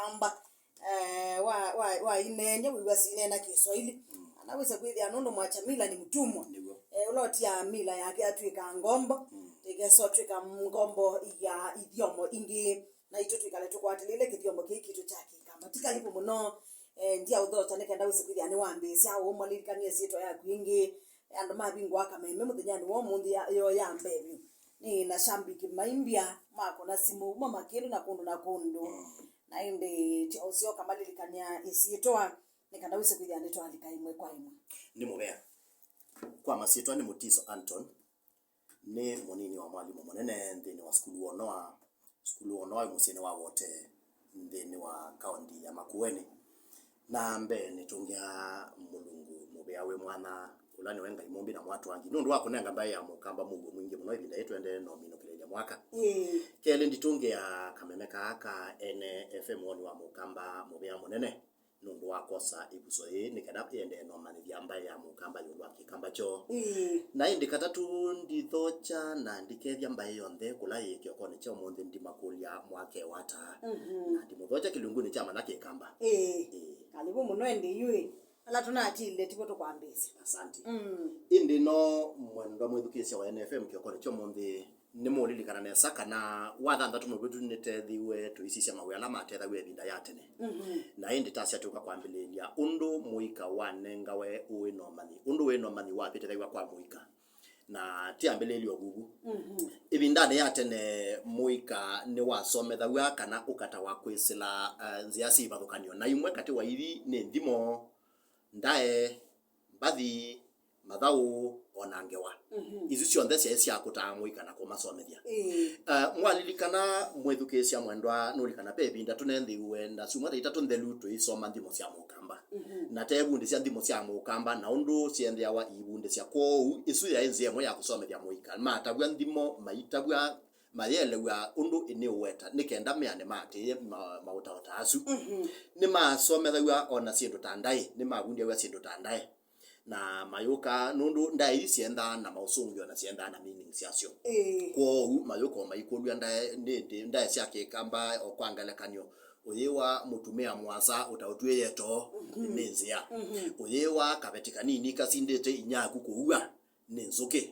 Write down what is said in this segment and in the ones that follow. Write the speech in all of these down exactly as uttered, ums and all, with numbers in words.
Amba, eh, wa, wa, wa ineeny'a, wĩw'a sineena Kĩswaili. Mm. Anaweza kwĩthĩa nũndũ mwacha mila ni mtumwa. Nĩw'o. Eh, ũla ũtia mila yake atw'ĩka ngombo. Mm. Tĩkesa ũtw'ĩka ngombo ya ithyomo ingĩ. Naitũ twĩkale tũkwatĩlĩle kĩthyomo kĩĩ kitũ kya Kĩkamba. Ti kalivu mũno, eh, ndia ũthokya nĩ kenda wĩse kwĩthĩa nĩwambĩĩsya ũmalilikanie syĩtwa yaku ĩngĩ. Andũ mavingũa kameme mũthenyanĩ wa ũmũnthĩ ya, yo ya mbee vyũ. Nĩ na shambiki maimbya, makũna simũ, kuma Makĩndũ na kũndũ na kũndũ. Mm. Na ĩndĩ tya ũseo kamalilikania ĩsyĩtwa, nĩ kana wĩse kwĩthĩa nĩtwalika ĩmwe kwa ĩmwe. Nĩ mũvea. Kwa masyĩtwa nĩ Mũtiso Anton. Nĩ mũnini wa mwalimũ mũnene nthĩnĩ wa sukulu wa Noa, sukulu wa Noa wĩ mũsyĩnĩ wa Wote, nthĩnĩ wa kaũnti ya Makueni. Na mbee nĩtũngĩa Mũlungu mũvea wĩ mwanya, ũla nĩwe Ngai Mũmbi na Mwatũangi, nũndũ wa kũnenga mbaĩ ya Mũkamba mũuo mwingĩ mũno ĩvinda yĩĩ tũendee na ũminũkĩlĩlya mwaka. Ĩĩ. Kelĩ, nditũngĩa kameme kaa ka ene F M woni wa Mũkamba mũvea mũnene nũndũ wa kwosa ĩvuso yĩĩ nĩ kana ĩendee na ũmanyĩthya mbaĩ ya Mũkamba ĩũlũ wa Kĩkamba kyoo. Ĩĩ. Na ĩndĩ katatũ, ndithokya na ndikethya mbaĩ yonthe kũla yĩ kĩokonĩ kya ũmũnthĩ ndimakũlya mwake wata. Mhm. Na ndimũthokya kĩlungunĩ kya mana Kĩkamba. Ĩĩ. Ĩĩ. Kalivu mũno ĩndĩ yu ĩ. Ala tũnatĩĩle tivo tũkwambĩĩsya. Asante. Mm. Ĩndĩ no mwendwa mwĩthukĩĩsya wa N F M kĩokonĩ kya ũmũnthĩ, nĩmũũlilikana nesa kana wathanthatũ mũvĩtu nĩtethiw'e tũisisya mawĩa ala matethaw'a ĩvinda ya tene. Mhm. Na ĩndĩ tasya tũka kwambĩlĩĩlya ũndũ mũika wanengawe ũĩ na ũmanyi. Ũndũ ũĩ na ũmanyi wavĩtĩthaw'a kwa mũika. Na tiambĩlĩĩlyo vuvu. Mhm. Ĩvindanĩ ya tene mũika nĩwasomethaw'a kana ũkatawa kwĩsĩla, eh, nzĩa sya ivathũkany'o. Na imwe katĩ wa ithi nĩ nthimo, ndae, mbathi, mathaũ, o na ngewa. Mhm. Isu syonthe syaĩ sya kũtaa mũika na kũmasomethya. Ĩĩ. Uh, mwalilikana mwĩthukĩĩsya mwendwa, nũlikana ve ĩvinda tũnenthĩiwe na syumwa ta itatũ nthelu tũisoma nthimo sya Mũkamba. Mhm. Na teevundĩsya nthimo sya Mũkamba na ũndũ syendeawa iivundĩsya. Kwoou, ĩsu yaĩ nzĩa ĩmwe ya kũsomethya mũika. Matavw'a nthimo, maitavw'a mayĩelew'a ũndũ ĩnĩũweta, nĩ kenda meane maatĩĩe ma-, maũtaota asu. Mhm. Nĩmasomethaw'a o na syĩndũ ta ndaĩ, nĩmavundiaw'a syĩndũ ta ndaĩ. Na mayũka, nũndũ ndaĩ ii syendaa na maũsũngĩo na syendaa na meaning syasyo. Ĩĩ. Kwoou mayũka o maikũlw'a ndaĩ, nĩ, nĩ, ndaĩ sya Kĩkamba, o kwa ngelekany'o, ũyĩwa mũtumĩa mũasa ũtaũtw'ĩĩe too, mhm, nĩ nzĩa. Mhm. Ũyĩwa kaveti kanini kasindĩte inyaaku kũua, nĩ nzũkĩ.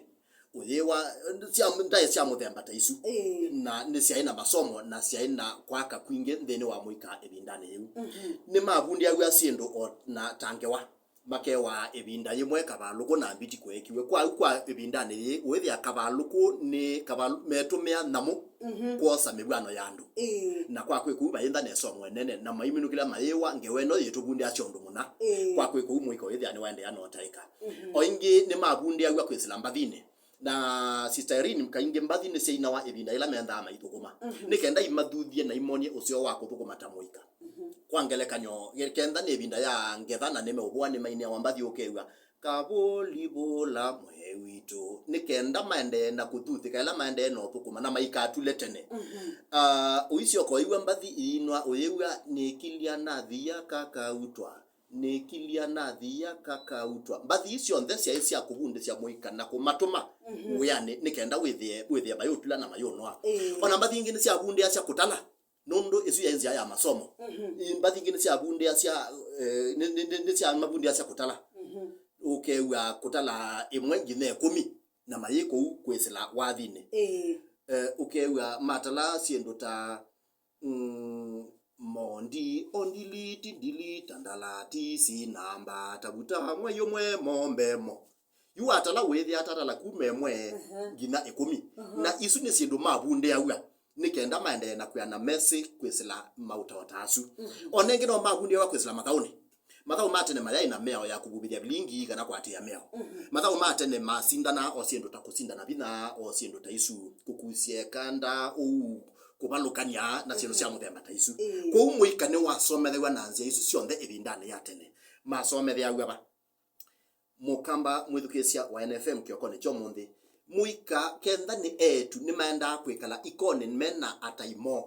Ũyĩwa, sya, ndaĩ sya mũthemba ta isu. Ĩĩ. Na nĩ syaĩ na masomo na syaĩ na kwaka kwingĩ nthĩnĩ wa mũika ĩvindanĩ yĩu. Mhm. Nĩmavundĩaw'a syĩndũ o na ta ngewa. Makewa ĩvinda yĩmwe kavalũkũ na mbiti kweekiwe. Kwa, kwa ĩvindanĩ yĩĩ, ũĩthĩa kavalũkũ nĩ kavalu-, metũmĩa nyamũ, mhm, kwosa mĩvw'ano ya andũ. Ĩĩ. Na kwa kwĩ kũu, vayĩntha nesa ũmwe nene, na maiminũkĩlya mayĩwa, ngewa ĩno yĩtũvundĩasya ũndũ mũna. Ĩĩ. Kwa kwĩ kũu, mũika ũyĩthĩa nĩwaendeea na ũtaĩka. Mhm. O ĩngĩ, nĩmavundĩaw'a kwĩsĩla mbathinĩ. Na Sister Irene, kaingĩ mbathi nĩsyainawa ĩvinda yĩla mendaa maithũkũma. Mhm. Nĩ kenda imathuthye na imonie ũseo wa kũthũkũma ta mũika. Mhm. Kwa ngelekany'o, kenda nĩ ĩvinda ya ngetha na nĩmeũvũa, nĩmainĩawa mbathi, ũkew'a, "Kavũli vũla mwee witũ," nĩ kenda maendee na kũthuthĩka ĩla maendee na ũthũkũma na maikatule tene. Mhm. Ah, ũisyoka ũiw'a mbathi iinwa, ũyĩw'a, "Nĩkilya nathia kakautwa, nĩkilya nathia kakautwa." Mbathi ii syonthe syaĩ sya kũvundĩsya mũika na kũmatũma, mhm, wĩanĩ nĩ kenda wĩthĩe, wĩthĩe mayũtula na mayũnoa. Ĩĩ. O na mbathi ingĩ nĩsyavundĩasya kũtala. Nũndũ ĩsu yaĩ nzĩa ya masomo. Mhm. Ĩ, mbathi ingĩ nĩsyavundĩasya, eh, nĩ, nĩ, nĩ, nĩsyamavundĩasya kũtala. Mhm. Ũkew'a kũtala ĩmwe nginya ĩkũmi, na mayĩ kũu kwĩsĩla wathinĩ. Ĩĩ. Eh, ũkew'a matala syĩndũ ta, mm, mondi, ondiliti, ndilita, ndalatisi, namba, tavuta, mwei ũmwe, mombe, mo. Yu watala wĩthĩa atatala kuma ĩmwe, mhm, nginya ĩkũmi. Mhm. Na isu nĩ syĩndũ mavundĩaw'a nĩ kenda maendee na kwĩana mesĩ kwĩsĩla maũtaota asu. Mhm. O na ĩngĩ no mavundĩaw'a kwĩsĩla mathaũnĩ. Mathaũ ma tene mayaĩ na mĩao ya kũvuvĩthya vilingi kana kũatĩĩa mĩao. Mhm. Mathaũ ma tene masindanaa o syĩndũ ta kũsindana vinya, o syĩndũ ta isu, kũkusya ĩkanda, ũu, kũvalũkany'a na syĩndũ, mhm, sya mũthemba ta isu. Ĩĩ. Kwoou mũika nĩwasomethew'a na nzĩa isu syonthe ĩvindanĩ ya tene. Masometheaw'a va? Mũkamba mwĩthukĩĩsya wa N F M kĩokonĩ kya ũmũnthĩ, Mũika kenda nĩ eĩtu nĩmaendaa kwĩkala ikonĩ me na atai moo,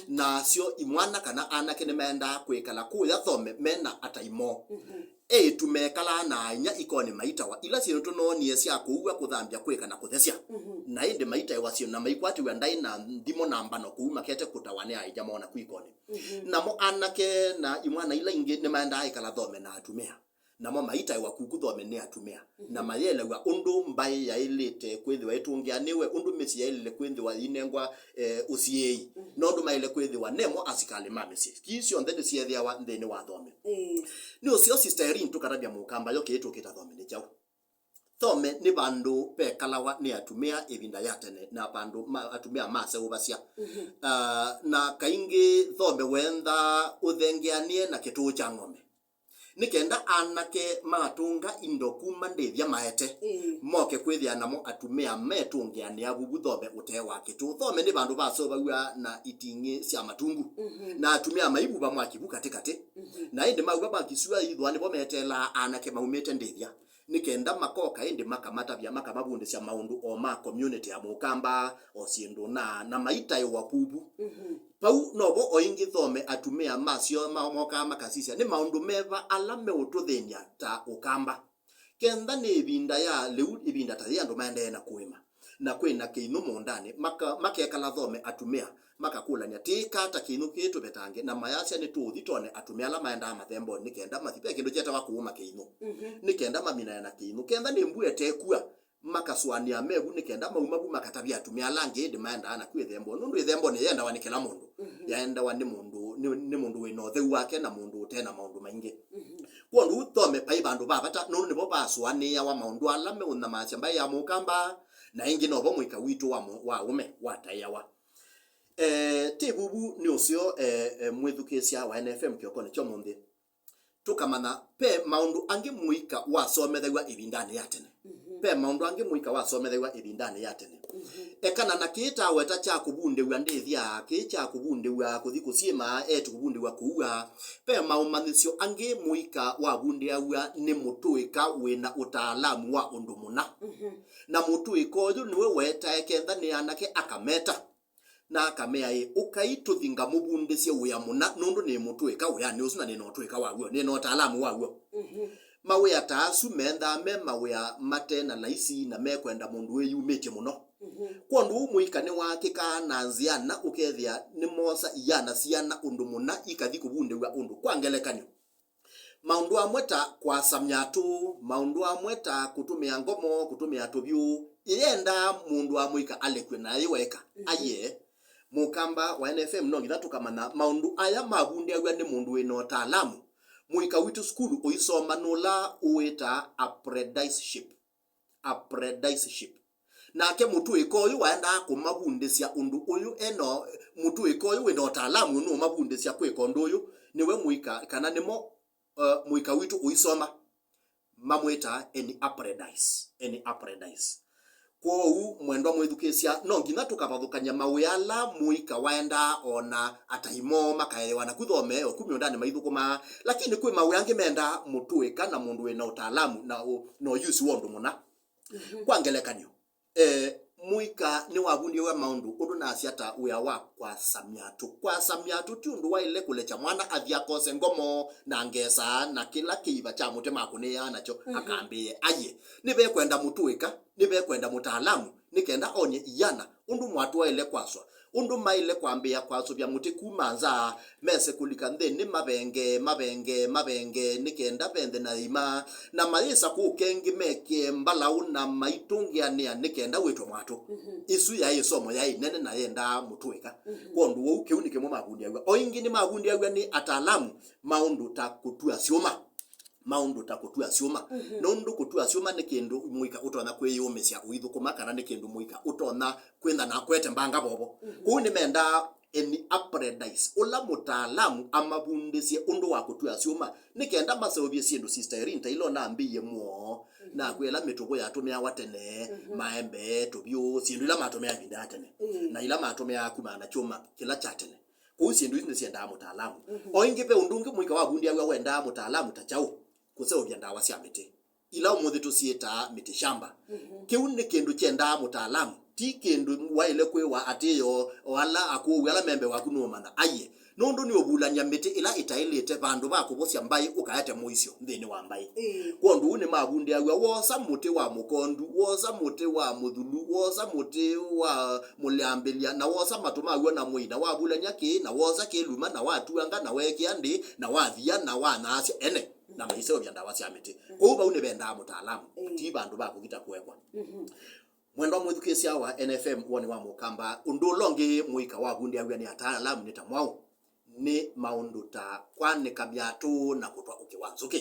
nasyo imwana kana anake nĩmaendaa kwĩkala kũya thome me na atai moo. Eĩtu mekalaa na ainya ikonĩ maitawa ila syĩndũ tũnoonie sya kũua, kũthambya, kwĩka na kũthesya. Na ĩndĩ maitaĩwa syĩndũ na maikwatĩw'a ndaĩ na nthimo na mbano kũu makete kũtawa nĩ ainya moo naku ikonĩ. Namo anake na imwana ila ingĩ nĩmaendaa ĩkala thome na atumĩa. Namo maitaĩwa kuku thome nĩ atumĩa, na mayelew'a ũndũ mbaĩ yaĩlĩte kwĩthĩwa ĩtũngĩanĩwe, ũndũ mĩsyĩ yaĩlĩle kwĩthĩwa yĩinengwa, eh, ũsiĩĩi, na ũndũ maĩle kwĩthĩwa nemo asikalĩ ma mĩsyĩ. Kii syonthe nĩsyethĩawa nthĩnĩ wa thome. Ĩĩ. Nĩ ũseo Sister Irene tũkatavya mũkamba yo kĩĩ tũkĩta thome nĩ kyaũ? Thome nĩ vandũ pekalawa nĩ atumĩa ĩvinda ya tene, na vandũ ma, atumĩa maseũvasya. Ah, na kaingĩ thome wenthaa ũthengeanĩe na kĩtũũ kya ng'ombe. Nĩ kenda anake matũnga indo kuma ndĩthya maete, moke kwĩthĩa namo atumĩa metũngĩanĩa vuvu thome ũtee wa kĩtũ. Thome nĩ vandũ vaseũvaw'a na iting'ĩ sya matungu, na atumĩa maivuva mwaki vu katĩkatĩ. Na ĩndĩ mauva mwaki sua yĩthũa nĩvo meteelaa anake maumĩte ndĩthya, nĩ kenda makoka ĩndĩ makamatavya, makamavundĩsya maũndũ o ma community ya mũkamba, o syĩndũ na, na maitaĩwa vuvu. Vau novo o ĩngĩ thome atumĩa masyo ma, mokaa makasisya nĩ maũndũ meva ala meũtũthĩny'a ta ũkamba. Kenda nĩ ĩvinda ya lĩu, ĩvinda ta yĩĩ andũ maendee na kũĩma, na kwĩ na kĩinũ mũũndanĩ, maka, makekala thome atumĩa, makakũlany'a, "Tĩĩka ata kĩinũ kĩĩ tũvetange?" Na mayasya, "Nĩtũũthi twone atumĩa ala maendaa mathembonĩ nĩ kenda mathi." Ve kĩndũ kyetawa kũũma kĩinũ, nĩ kenda maminane na kĩinũ. Kenda nĩ mbua ĩtekua, makasũanĩa mevu nĩ kenda mauma vu makatavya atumĩa ala angĩ ĩndĩ maendaa naku ĩthembonĩ, nũndũ ĩthembonĩ yendawa nĩ kĩla mũndũ. Yaendawa nĩ mũndũ, nĩ, nĩ mũndũ wĩ na ũtheu wake na mũndũ ũte na maũndũ maingĩ. Kwondũ thome vai vandũ va vata, nũndũ nĩvo vasũanĩawa maũndũ ala meũnyamasya mbaĩ ya mũkamba na ĩngĩ novo mũika witũ wa mũ-, wa ũme wataĩawa. Eh, ti vuvu nĩ ũseo, eh, eh, mwĩthukĩĩsya wa N F M kĩokonĩ kya ũmũnthĩ. Tũkamanya ve maũndũ angĩ mũika wasomethaw'a ĩvindanĩ ya tene. Ve maũndũ angĩ mũika wasomethaw'a ĩvindanĩ ya tene. Ekana na kĩĩ taweta kya kũvundĩw'a ndĩthya, kĩĩ kya kũvundĩw'a kũthi kũsyĩma, eĩtu kũvundĩw'a kũua. Ve maũmanyĩsyo angĩ mũika wavundĩaw'a nĩ mũtũĩka wĩ na ũtaalamu wa ũndũ mũna. Na mũtũĩka ũyũ nĩwe wetae kenda nĩ anake akameta. Na akamea, "Ĩ, ũkai tũthi ngamũvundĩsye wĩa mũna, nũndũ nĩ mũtũĩka wĩanĩ ũsu, na nĩ na ũtũĩka waw'o, nĩ na ũtaalamu waw'o." Mawĩa ta asu mendaa me mawĩa mate na laisi na mekwenda mũndũ wĩyumĩtye mũno. Kwondũ ũu mũika nĩwaakĩkaa na nzĩa na ũkethĩa nĩmoosa iana siana ũndũ mũna ikathi kũvundĩw'a ũndũ. Kwa ngelekany'o, maũndũ amwe ta kwasa myatũ, maũndũ amwe ta kũtũmĩa ngomo, kũtũmĩa tũvyũ, ĩyendaa mũndũ wa mũika alekwe na ayĩ weka. Aiee, mũkamba wa N F M no nginya tũkamanya maũndũ aya mavundĩaw'a nĩ mũndũ wĩ na ũtaalamu. Mũika witũ sukulu ũisoma nũla ũwĩtaa apprenticeship. Apprenticeship. Nake mũtũĩka ũyũ waendaa kũmavundĩsya ũndũ ũyũ eno, mũtũĩka ũyũ wĩ na ũtaalamu nũũmavundĩsya kwĩka ũndũ ũyũ, nĩwe mũika, kana nĩmo, uh, mũika witũ ũisoma, mamwĩtaa an apprentice, an apprentice. Kwoou, mwendwa mwĩthukĩĩsya, no nginya tũkavathũkany'a mawĩa ala mũika waendaa ona atai moo makaewa naku thome o ku mĩũndanĩ maithũkũmaa, lakini kwĩ mawĩa angĩ mendaa mũtũĩka na mũndũ wĩ na ũtaalamu na ũ-, na ũyusi wa ũndũ mũna. Kwa ngelekany'o, eh, mũika nĩwavundĩaw'a maũndũ ũndũ nasya ta wĩa wa kwasa myatũ. Kwasa myatũ ti ũndũ waĩle kũlekya mwana athi akose ngomo na ngesa na kĩla kĩiva kya mũtĩ makũnĩaa nakyo akambĩĩe. Aiee, nĩvekwenda mũtũĩka, nĩvekwenda mũtaalamu, nĩ kenda onye iana ũndũ mwatũ waĩle kwaswa, ũndũ maĩle kwambĩĩa kwasũvya mũtĩ kuma nza, mese kũlika nthĩnĩ mavenge, mavenge, mavenge, nĩ kenda venthe na ĩima, na mayĩsa kũũ kengĩ mekĩe mbalaũ na maitũngĩanĩa nĩ kenda wĩtwe mwatũ. Ĩsu yaĩ ĩsomo yaĩ nene na yendaa mũtũĩka. Kwondũ wou, kĩu nĩ kĩmwe mavundĩaw'a. O ĩngĩ nĩmavundĩaw'a nĩ ataalamu maũndũ ta kũtua syũma. Maũndũ ta kũtua syũma. Nũndũ kũtua syũma nĩ kĩndũ mũika ũtonya kwĩyũmĩsya ũithũkũma, kana nĩ kĩndũ mũika ũtonya kwĩtha na akwete mbanga vovo. Kwoou nĩmendaa an apprentice, ũla mũtaalamu amavundĩsye ũndũ wa kũtua syũma, nĩ kenda maseũvye syĩndũ Sister Irene ta ila ũnambĩie muo, nakwĩa ĩla mĩtũvũ yatũmĩawa tene, maembe, tũvyũ, syĩndũ ila matũmĩaa ĩvinda ya tene, na ila matũmĩaa kumana na kyũma kĩla kya tene. Kwoou syĩndũ isu nĩsyendaa mũtaalamu. O ĩngĩ ve ũndũ ũngĩ mũika wavundĩaw'a wendaa mũtaalamu ta kyaũ? Kũseũvya ndawa sya mĩtĩ. ila ũmũnthĩ tũsyĩtaa mĩtĩ shamba. Kĩu nĩ kĩndũ kyendaa mũtaalamu, ti kĩndũ waĩle kwĩwa atĩĩ o ala akũũ, ala me mbee waku nũũmanya. Aiee, nũndũ nĩũvulany'a mĩtĩ ĩla ĩtaĩlĩte vandũ va kũvosya mbaĩ ũkaete mũisyo nthĩnĩ wa mbaĩ. Kwondũ ũu nĩmavundĩaw'a, wosa mũtĩ wa mũkondu, wosa mũtĩ wa mũthulu, wosa mũtĩ wa mũlambĩlya, na wosa matũ maw'o na mũi, na wavulany'a kĩĩ, na wosa kĩluma, na watuanga, na weekĩa ndĩĩ, na wathia, na wanyaasya ene, na maiseũvya ndawa sya mĩtĩ. Kwoou vau nĩvendaa mũtaalamu, ti vandũ va kũthi ta kũekwa. Mwendwa mwĩthukĩĩsya wa N F M, woni wa Mũkamba, ũndũ ũla ũngĩ mũika wavundĩaw'a nĩ ataalamu nĩ ta mwaũ? Nĩ maũndũ ta kwanĩka myatũ na kũtwa ũkĩ wa nzũkĩ.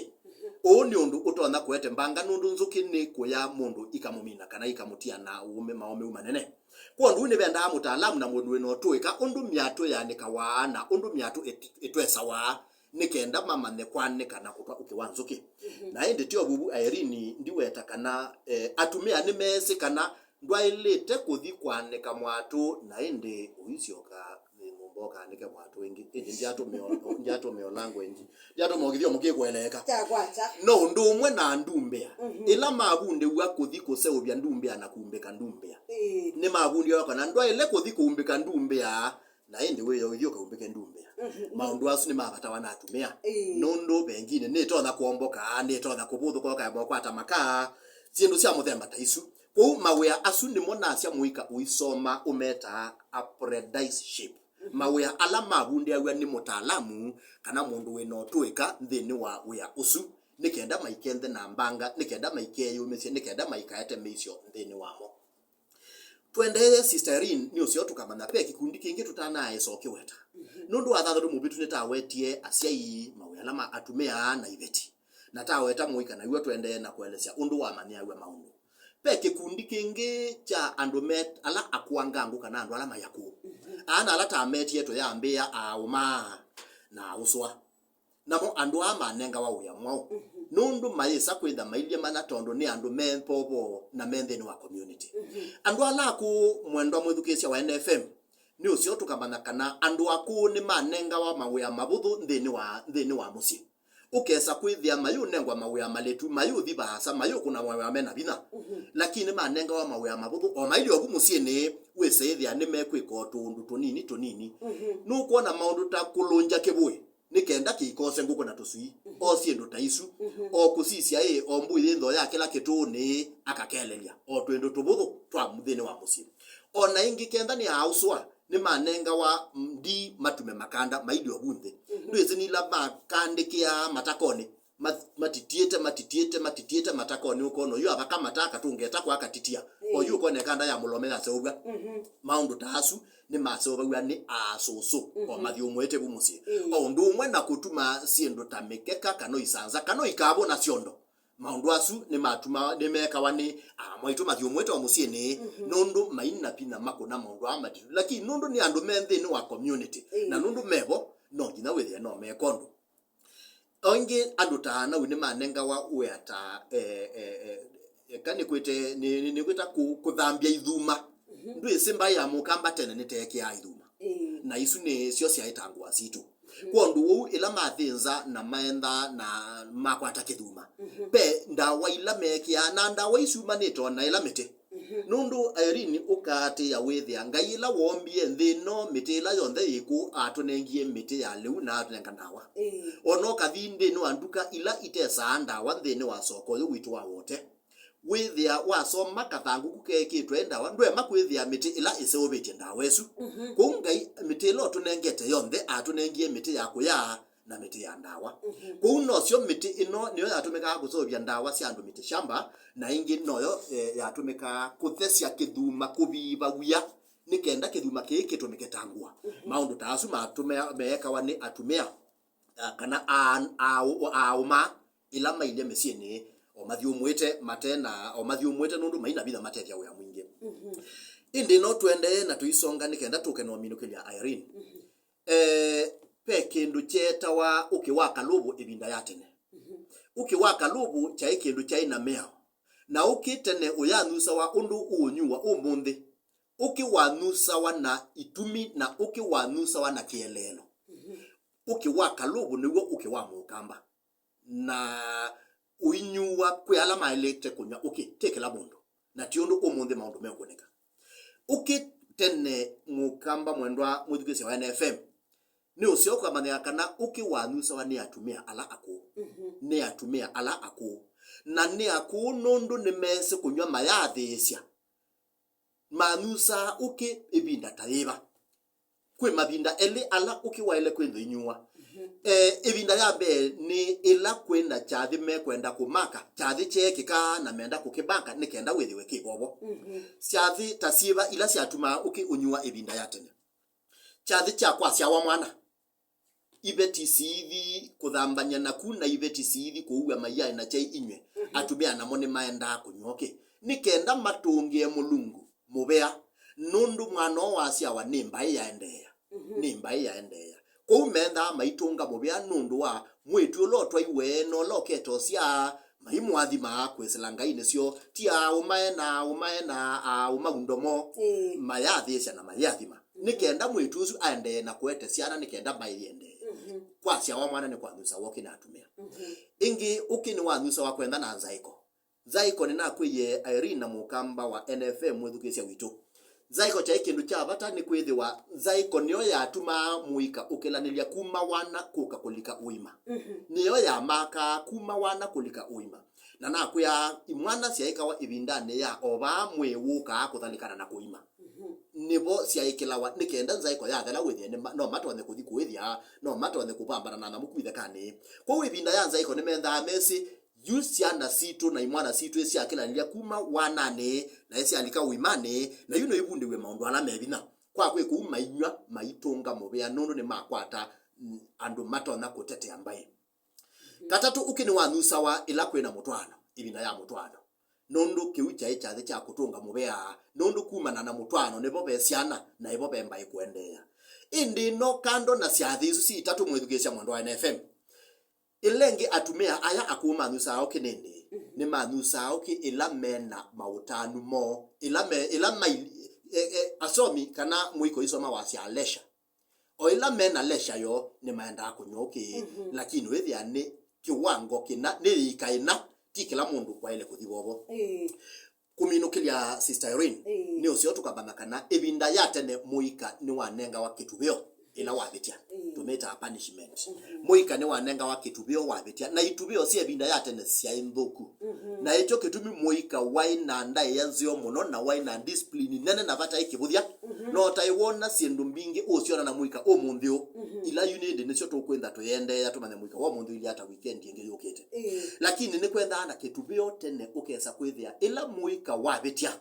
Ũũ nĩ ũndũ ũtonya kũete mbanga, nũndũ nzũkĩ nĩ kũya mũndũ ikamũmina kana ikamũtia na ũũme, maũmĩu manene. Kwondũ nĩvendaa mũtaalamu na mũndũ wĩna ũtũĩka ũndũ myatũ yanĩkawa na ũndũ myatũ ĩt- ĩtwesawa, nĩ kenda mamanye kwanĩka na kũtwa ũkĩ wa nzũkĩ. Na ĩndĩ ti o vuvu Irene ndiweta kana, eh, atumĩa nĩmeesĩ kana ndwaĩlĩte kũthi kwanĩka mwatũ, na ĩndĩ ũisyoka nyũmba ũkanĩke mwatũ ĩngĩ. Ĩndĩ ndiatũmĩa o- ndiatũmĩa o language, ndiatũmĩa o kĩthyomo kĩkũeleeka. Kyakwata. No ũndũ ũmwe na ndumbĩa. Ĩla mavundĩw'a kũthi kũseũvya ndumbĩa na kumbĩka ndumbĩa, nĩmavundĩw'a kana ndwaĩle kũthi kũmbĩka ndumbĩa, na ĩndĩ wĩyo ũithi ũkaumbĩke ndumbĩa. Maũndũ asu nĩmavatawa na atumĩa. Nũndũ venginĩ nĩtonya kwomboka, nĩtonya kũvũthũka ũkaema ũkwata makaa, syĩndũ sya mũthemba ta isu. Kwoou mawĩa asu nĩmo nasya mũika ũisoma ũmetaa apprenticeship. Mawĩa ala mavundĩaw'a nĩ mũtaalamu kana mũndũ wĩna ũtũĩka nthĩnĩ wa wĩa ũsu, nĩ kenda maikenthe na mbanga, nĩ kenda maikeyũmĩsye, nĩ kenda maikaete mĩisyo nthĩnĩ wamo. Tũendee, Sister Irene, nĩ ũseo tũkamanya ve kĩkundi kĩngĩ tũtanaaĩsa ũkĩweta. Nũndũ wa thathatũ mũvĩtu nĩtawetie asyai, mawĩa ala ma atumĩa na iveti. Na taweta mũika naw'o tũendee na kũelesya ũndũ wamanyĩaw'a maũndũ. Ve kĩkundi kĩngĩ kya andũ me ala akũangangũ kana andũ ala mayakũũ. Aa na ala tametie tũyambĩĩa aaũmaa na aũsũa. Namo andũ aa manengawa wĩa mwaũ? Nũndũ mayĩsa kwĩtha mailyĩ mana tondũ nĩ andũ me povo na me nthĩnĩ wa community. Andũ ala akũũ, mwendwa mwĩthukĩĩsya wa N F M, nĩ ũseo tũkamanya kana andũ akũũ nĩmanengawa mawĩa mavũthũ nthĩnĩ wa, nthĩnĩ wa mũsyĩ. Ũkesa kwĩthĩa mayũnengwa mawĩa malĩtu, mayũthi vaasa, mayũkũna mawĩa me na vinya. Lakini manengawa mawĩa mavũthũ, o mailyĩ ovu mũsyĩnĩ, wĩsĩ ĩthĩa nĩmekwĩka o tũũndũ tũnini tũnini. Nũkwona maũndũ ta kũlũngya kĩvũĩ, nĩ kenda kĩikose ngũkũ na tũswii, o syĩndũ ta isu, o kũsisya ĩ, o mbũi yĩ nthoo ya kĩla kĩtũũnĩ, akakelelya, o twĩndũ tũvũthũ twa nthĩnĩ wa mũsyĩ. O na ĩngĩ, kenda nĩ aaũsũa, nĩmanengawa ndii matume makanda mailyĩ ovu nthĩ. Ndwĩsĩ nĩ ila makandĩkĩaa matakonĩ, ma- matitiĩte, matitiĩte, matitiĩte matakonĩ, ũkona oyu avaka mata akatũngeta kwa akatitia. Oyu ũkona ĩkanda ya mũlome yaseũvw'a. Maũndũ ta asu nĩmaseũvaw'a nĩ aasũsũ, o mathyũmũĩte vu mũsyĩ. O ũndũ ũmwe na kũtuma syĩndũ ta mĩkeka kana isanza kana ikavũ na syondo. Maũndũ asu nĩmatuma, nĩmekawa nĩ aamwaitũ mathyũmũĩte o mũsyĩnĩ, nũndũ maina vinya makũna maũndũ aa matitu. Lakini nũndũ nĩ andũ me nthĩnĩ wa community, na nũndũ mevo, no nginya wĩthĩe no meka ũndũ. O ĩngĩ, andũ ta anau nĩmanengawa wĩa ta, eh, eh, eh, eka nĩkwĩte, nĩ- nĩ- nĩkwĩta kũ- kũthambya ithuma. Ndwĩsĩ mbaĩ ya Mũkamba tene nĩteekĩaa ithuma. Na isu nĩsyo syaĩ ta ngũa sitũ. Kwondũ ũu, ĩla mathĩnza na maentha na makwata kĩthuma, ve ndawa ila meekĩaa, na ndawa isu syumanĩte o na ĩla mĩtĩ. Nũndũ Irene ũkaatĩĩa wĩthĩa Ngai ĩla woombie nthĩ ĩno, mĩtĩ ĩla yonthe yĩ kũũ, atũnengie mĩtĩ ya lĩu na atũnenga ndawa. O na ũkathi nthĩnĩ wa nduka ila itesaa ndawa nthĩnĩ wa soko ũyũ witũ wa Wote, wĩthĩa wasoma kathangũku kekĩtwe ndawa, ndwema kwĩthĩa mĩtĩ ĩla ĩseũvĩtye ndawa ĩsu. Kwoou Ngai, mĩtĩ ĩla ũtũnengete yonthe, atũnengie mĩtĩ ya kũya na mĩtĩ ya ndawa. Kwoou nosyo mĩtĩ ĩno nĩyo yatũmĩkaa kũseũvya ndawa sya andũ mĩtĩ shamba, na ĩngĩ noyo, eh, yatũmĩkaa kũthesya kĩthuma kũviva wia, nĩ kenda kĩthuma kĩĩ kĩtũmĩke ta ngũa. Maũndũ ta asu matũmĩa- meekawa nĩ atumĩa, ah, kana aa- aa- aaũma ĩla mailye mĩsyĩnĩ, o mathyũmũĩte, mate na, o mathyũmũĩte nũndũ maina vinya matethya wĩa mwingĩ. Ĩndĩ no tũendee na tũisonga nĩ kenda tũke na ũminũkĩlya Irene. Eh, ve kĩndũ kyeetawa ũkĩ wa kalũvũ ĩvinda ya tene. Ũkĩ wa kalũvũ kyaĩ kĩndũ kyaĩ na mĩao, na ũkĩ tene ũyanyusawa ũndũ ũũnyuwa ũmũnthĩ. Ũkĩ wanyusawa na itumi, na ũkĩ wanyusawa na kĩeleelo. Ũkĩ wa kalũvũ nĩw'o ũkĩ wa Mũkamba. Na ũinyuwa kwĩ ala maĩlĩte kũnyw'a ũkĩ, ti kĩla mũndũ. Na ti ũndũ ũmũnthĩ maũndũ meũkũnĩka. Ũkĩ tene, mũkamba mwendwa mwĩthukĩĩsya wa N F M, nĩ ũseo ũkamanyĩka kana ũkĩ wanyusawa nĩ atumĩa ala akũũ. Mhm. Nĩ atumĩa ala akũũ. Na nĩ akũũ nũndũ nĩmeesĩ kũnyw'a mayathĩĩsya. Manyusaa ũkĩ ĩvinda ta yĩva? Kwĩ mavinda elĩ ala ũkĩ waĩle kwĩthwa ũinyuwa. Mhm. Eh, ĩvinda ya mbee nĩ ĩla kwĩ na kyathĩ mekwenda kũmaka, kyathĩ kyeekĩka na menda kũkĩmaka nĩ kenda wĩthĩwe kĩ vovo. Mhm. Syathĩ ta syĩva ila syatumaa ũkĩ ũnyuwa ĩvinda ya tene? Kyathĩ kya kwasyawa mwana. Iveti siithi kũthambany'a naku na iveti siithi kũua maiaĩ na kyai inyw'ĩ, mhm, atumĩa namo nĩmaendaa kũnyw'a ũkĩ nĩ kenda matũngĩe Mũlungu mũvea, nũndũ mwana ũũ wasyawa nĩ mbaĩ yaendeea, mhm, nĩ mbaĩ yaendeea. Kwoou mendaa maitũnga mũvea nũndũ wa mwĩĩtu ũla ũtwaiwe na ũla ũkete ũsyaa, maimũathimaa kwĩsĩla ngainĩ syoo, ti aaũmae na aaũmae na aaũmau ndomo, ĩĩ, mayathĩĩsya na mayĩathima. Nĩ kenda mwĩĩtu ũsu aendee na kũete syana, nĩ kenda mbaĩ yĩendee. Mhm. Kwasyawa mwana nĩ kwanyusawa ũkĩ na atumĩa. Mhm. Ĩngĩ, ũkĩ nĩwanyusawa kwenda na nzaĩko. Nzaĩko nĩnakwĩie Irene na mũkamba wa N F M mwĩthukĩĩsya witũ. Nzaĩko kyaĩ kĩndũ kya vata nĩkwĩthĩwa nzaĩko nĩyo yatumaa mũika ũkĩlanĩlya kuma wana kũka kũlika ũima. Mhm. Nĩyo yamakaa kuma wana kũlika ũima. Na nakwĩa, imwana syaĩkawa ĩvindanĩ ya o vaa mwĩĩ wũkaa kũthalĩkana na kũima. Mhm. Nĩvo syaĩkĩlawa nĩ kenda nzaĩko yathela wĩthĩe nĩ ma-, no matonye kũthi kũĩthya, no matonye kũvambana na nyamũ ku ithekanĩ. Kwoou ĩvinda ya nzaĩko nĩmendaa mesĩ, yu syana sitũ na imwana sitũ ĩsyakĩlanĩlya kuma wananĩ na ĩsyalika ũimanĩ, na yu no ivundĩw'e maũndũ ala me vinya. Kwa kwĩ kũu mainyw'a maitũnga mũvea nũndũ nĩmakwata, mm, andũ matonya kũtetea mbaĩ. Katatũ, ũkĩ nĩwanyusawa ĩla kwĩ na mũtwaano, ĩvinda ya mũtwaano, nũndũ kĩu kyaĩ kyathĩ kya kũtũnga mũvea, nũndũ kumana na mũtwaano nĩvo ve syana na ĩvo ve mbaĩ kũendeea. Ĩndĩ no kando na syathĩ isu syĩ itatũ, mwĩthukĩĩsya mwendwa wa N F M, ĩla ĩngĩ atumĩa aya akũũ manyusaa ũkĩ nĩndĩ, mhm, nĩmanyusaa ũkĩ ĩla me na maũtanu moo, ĩla me, ĩla mai, e, e, asomi kana mũiko isoma wasya leisure. O ĩla me na leisure yoo, nĩmaendaa kũnyw'a ũkĩ, mhm, lakini wĩthĩa nĩ kĩwango kĩna, nĩ yĩika ĩna, ti kĩla mũndũ waĩle kũthi vovo. Ĩĩ. Kũminũkĩlya Sister Irene, ĩĩ, nĩ ũseo tũkamanya kana ĩvinda ya tene mũika nĩwanengawa kĩtuvĩo ĩla wavĩtya. Ĩĩ. Tũmĩtaa punishment. Mhm. Mũika nĩwanengawa kĩtuvĩo wavĩtya, na ituvĩo sya ĩvinda ya tene syaĩ nthũku. Mhm. Na ĩkyo kĩtumi mũika waĩ na ndaĩa nzeo mũno na waĩ na discipline nene na vataĩ kĩvũthya. Mhm. No taĩ wona syĩndũ mbingĩ ũsyona na mũika ũmũnthĩ ũũ. Mhm. Ila yu nĩ ĩndĩ nĩsyo tũkwĩntha tũyendeea tũmanye mũika wa ũmũnthĩ ũilyĩ ata weekend ĩngĩ yũkĩte. Ĩĩ. Lakini nĩkwendaa na kĩtuvĩo tene ũkesa kwĩthĩa ĩla mũika wavĩtya,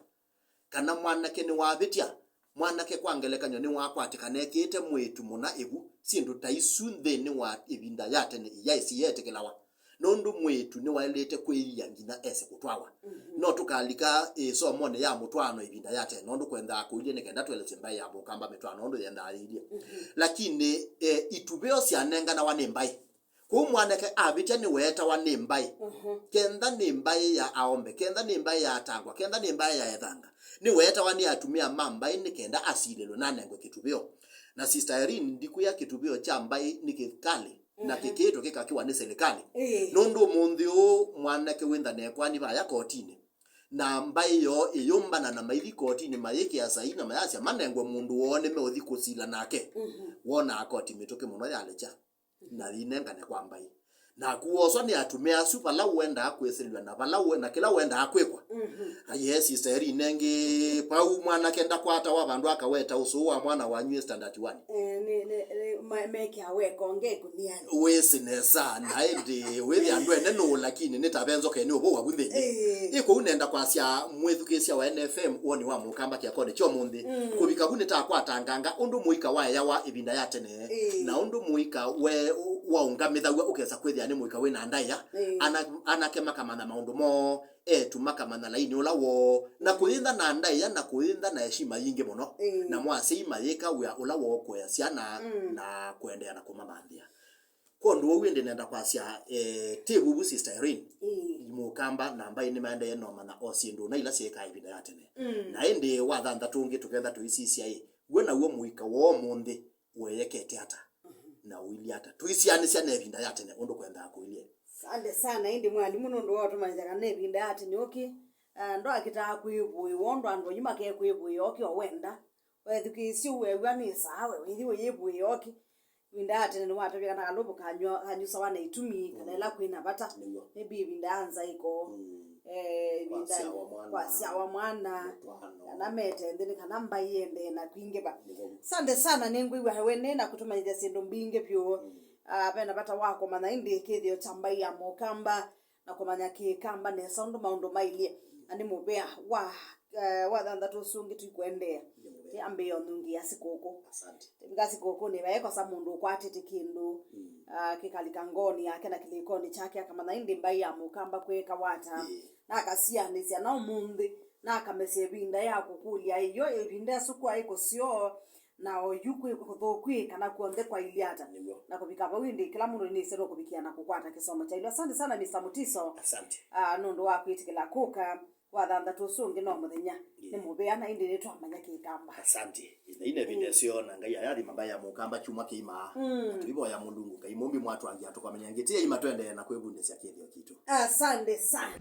kana mwanake nĩwavĩtya, mwanake kwa ngelekany'o nĩwakwatĩkana ekĩĩte mwĩĩtu mũna ĩvu, syĩndũ ta isu nthĩnĩ wa ĩvinda ya tene iyaĩ siyeetĩkĩlawa. Nũndũ mwĩĩtu nĩwaĩlĩte kwĩia nginya ese kũtwawa. Mhm. No tũkalika ĩsomonĩ ya mũtwaano ĩvinda ya tene, nũndũ kwendaa kũilye nĩ kenda tũelesye mbaĩ ya mũkamba mĩtwaano ũndũ yendaa yĩilye. Mhm. Lakini, e, ituvĩo syanenganawa nĩ mbaĩ. Kwoou mwanake avĩtya nĩweetawa nĩ mbaĩ. Mhm. Kenda nĩ mbaĩ ya aombe, kenda nĩ mbaĩ ya atangwa, kenda nĩ mbaĩ ya ethanga, nĩweetawa nĩ atumĩa ma mbaĩ nĩ kenda asilĩlwe na anengwe kĩtuvĩo. Na Sister Irene, ndikwĩa kĩtuvĩo kya mbaĩ nĩ kĩkalĩ, na, mhm, kĩkĩĩtwe kĩkakiwa nĩ silikalĩ. Ĩĩ. Nũndũ ũmũnthĩ ũũ mwanake wĩ nthanekwa nĩ vaya kotinĩ, na mbaĩ yoo ĩyũmbana na maithi kotinĩ mayĩkĩa saii na mayasya manengwe mũndũ woo nĩmeũthi kũsila nake. Mhm. Wonaa koti mĩtũkĩ mũno yalekya na yĩnengane kwa mbaĩ. Naku woswa nĩ atumĩa asu, vala ũendaa kwĩsĩlw'a na vala ũe-, na kĩla ũendaa kwĩkwa. Mhm. Aye, Sister Irene, nengĩ, vau mwanake ndakwatawa vandũ akaweta ũsũũ wa mwana wanyu e standard one. Eh, nĩ, nĩ, nĩ, ma-, mekĩa weka ũngĩ ĩkũnianĩ. Wĩsĩ nesa, na ĩndĩ wĩthĩa andũ ene nũũ, lakini nĩ ta ve nzoka ĩnĩ ũvũ waku nthĩnĩ. Ĩĩ. Ĩ kũu nenda kwasya mwĩthukĩĩsya wa N F M, woni wa mũkamba kĩakonĩ kya ũmũnthĩ. Mm. Kũvika vu nĩtakwatanganga ũndũ mũika waeawa ĩvinda ya tene. Ĩĩ. Na ũndũ mũika we, waũngamĩthaw'a ũkesa kwĩthĩa nĩ mũika wĩ na ndaĩa. Ĩĩ. Ana-, anake makamanya maũndũ moo, eĩtu makamanya laini ũla woo, na kũyĩntha na ndaĩa na kũyĩntha na eshima yingĩ mũno. Ĩĩ. Namo asyai mayĩka wĩa ũla woo kũea syana, mm, na kũendeea na kũmamanthĩa. Kwa ũndũ ũu ĩndĩ nenda kwasya, eh, ti vuvu Sister Irene, ĩĩ, mũkamba na mbaĩ nĩmaendee nomanya o syĩndũ na ila syeekaa ĩvinda ya tene. Mm. Na ĩndĩ wathanthatũ ũngĩ tũketha tũisisya ĩ, w'o naw'o mũika wa ũmũnthĩ ũeyekete ata? Mhm. Na ũilyĩ ata? Tũisianĩsya na ĩvinda ya tene ũndũ kwendaa kũilye. Asante sana, ĩndĩ mwalimũ, nũndũ wa ũtũmanyĩsya kana ĩvinda ya tene ũkĩ, ah, ndwakĩtaa kwĩvũĩwa ũndũ andũ aingĩ makekwĩvũĩa ũkĩ o wenda. Wethukĩĩsye ũew'a nĩ saa we wĩthi ũyĩvũĩa ũkĩ. Ĩvinda ya tene nĩwatavya kana kalũvũ kanywa-, kanyusawa na itumi, kana ĩla kwĩ na vata. Nĩw'o. Maybe ĩvinda ya nzaĩko. Mm. Eh, ĩvinda kwasyawa mwana. Kwasyawa mwana. Mũtwaano. Kana mete nthĩ, nĩ kana mbai yendee na kwingĩva. Nĩw'o. Asante sana, nĩngwĩw'a wene na kũtũmanyĩthya syĩndũ mbingĩ vyũ. Mm. Ah, ve na vata wa kũmanya ĩndĩ kĩthĩo kya mbai ya Mũkamba na kũmanya Kĩkamba nesa ũndũ maũndũ mailye. Na nĩ mũvea wa, eh, wa thanthatũ ũsu ũngĩ tũikũendeea. Nĩ mũvea. Tĩambĩĩa ũnungi ya sikũkũ. Asante. Tĩvika sikũkũnĩ, vaekosa mũndũ ũkwatĩte kĩndũ, mm, ah, kĩkalika ngoonĩ yake na kĩlĩkonĩ kyake, akamanya ĩndĩ mbai ya Mũkamba kwĩka wata. Ĩĩ. Na akasianĩsya na ũmũnthĩ, na akamesya ĩvinda ya kũkũlya ĩyo, ĩvinda ĩsu kwaĩ kũseo, na oyu kwĩ kũthũku ĩ, kana kw'onthe kwailyĩ ata. Nĩw'o. Na kũvika vau ĩndĩ, kĩla mũndũ nĩnĩsĩ nũkũvikĩa na kũkwata kĩsomo kya ĩlo. Asante sana, Mister Mutiso. Asante. Ah, nũndũ wa kwĩtĩkĩla kũka wa thanthatũ ũsu ũngĩ no mũthenya. Ĩĩ. Nĩ mũvea na ĩndĩ nĩtwamanya Kĩkamba. Asante. Ĩthaina ĩvinda ĩseo na Ngai ayathima mbai ya Mũkamba kyumwa kĩima. Mm. Na tũivoya Mũlungu Ngai mũmbi mwatwangia tũkamenya ngĩtĩ ĩima twendee na kwĩvundĩsya kĩthĩo kitũ. Asante sana.